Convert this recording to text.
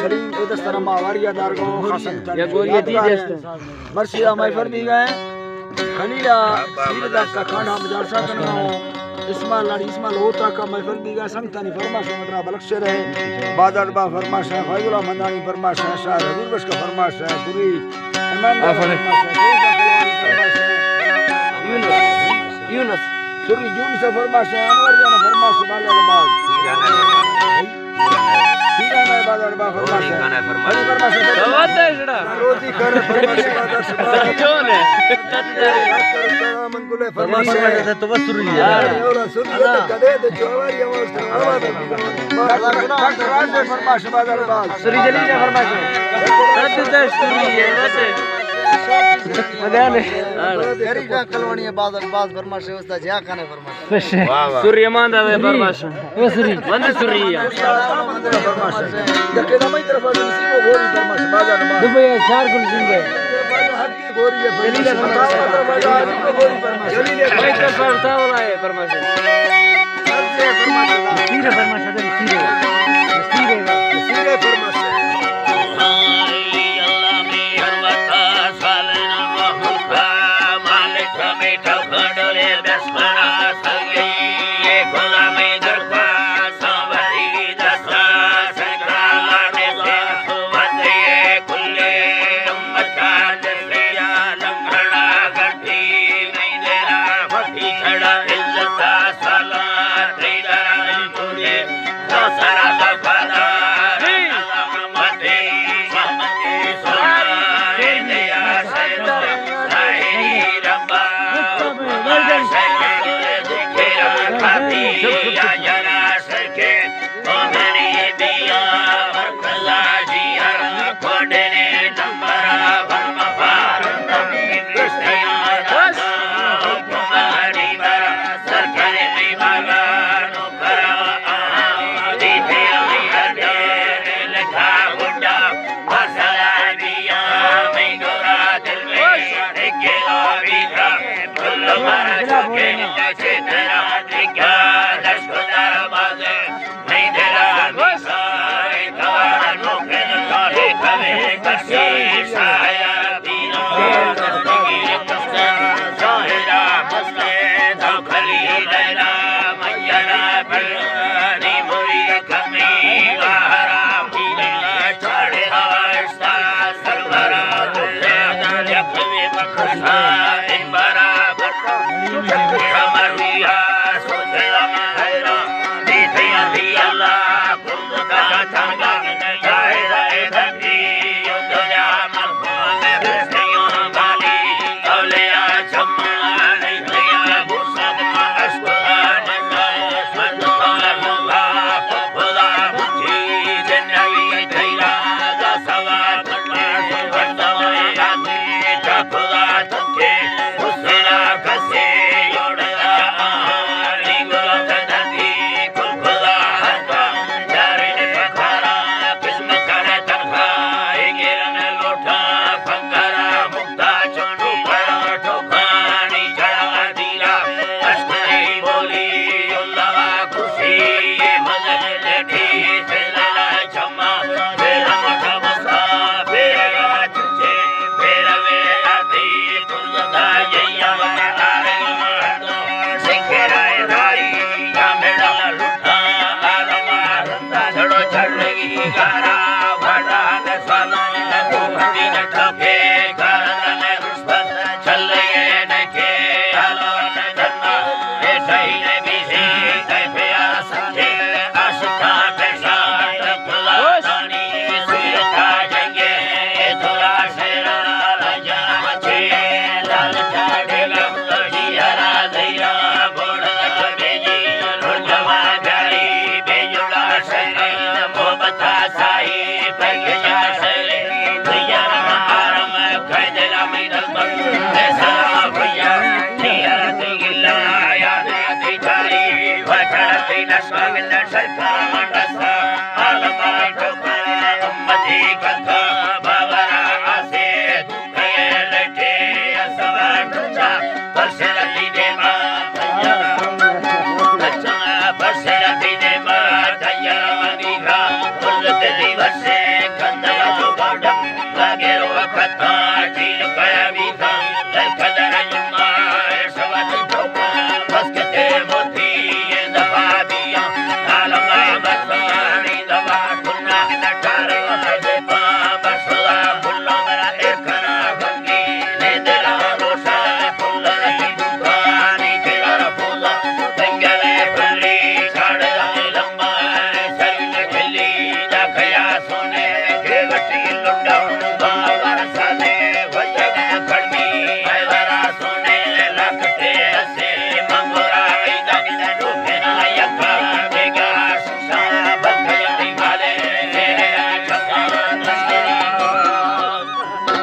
سلیم، اے دست ءَ را ما واری ءَ دارگا اوں، خاص انت۔ یا گوری دی دست۔ مرشی ءَ محفل دی گئے۔ خلیل ءَ سیر دات کا کھانڈا مجالسہ کنگا اوں۔ اسماعیل لاڑی، اسماعیل ہوتا کا محفل دی گئے۔ سنگتانی فرمائش مدرا بلکشے رہے۔ بازار با فرمائش ہے، فیض اللہ مندانی فرمائش ہے، شاہ حضور بخش کا فرمائش ہے، پوری ایمان آفرین۔ فرمائش ہے، شہید کا کلوانی فرمائش ہے۔ یونس، یونس۔ سری یونس فرمائش ہے، انور جان فرمائش ہے، بازار با۔ پیرانہ بازار با فرمائش ہے۔ بڑی فرمائش ہے۔ روزی خانہ فرمائش ہے، بازار با۔ سچون ہے۔ فرمائش ہے۔ تو بس سری ہے۔ ڈاکٹر راج نے فرمائش بازار با۔ سری جلیل نے فرمائش۔ سری ہے، بس۔ مدیانے۔ گری کا کلوانی ہے، بازار با فرمائش ہے، استاد جیا خان نے فرمائش۔ واہ، واہ۔ سری امان دا دے فرمائش۔ او سری۔ بند سری ہے۔ دبئی چار گل زندہ۔ جلیل فرمائش۔ جلیل فرمائش۔ بھائی کا فرمائش والا ہے فرمائش۔ سیرے فرمائش، سیرے۔ سیرے فرمائش۔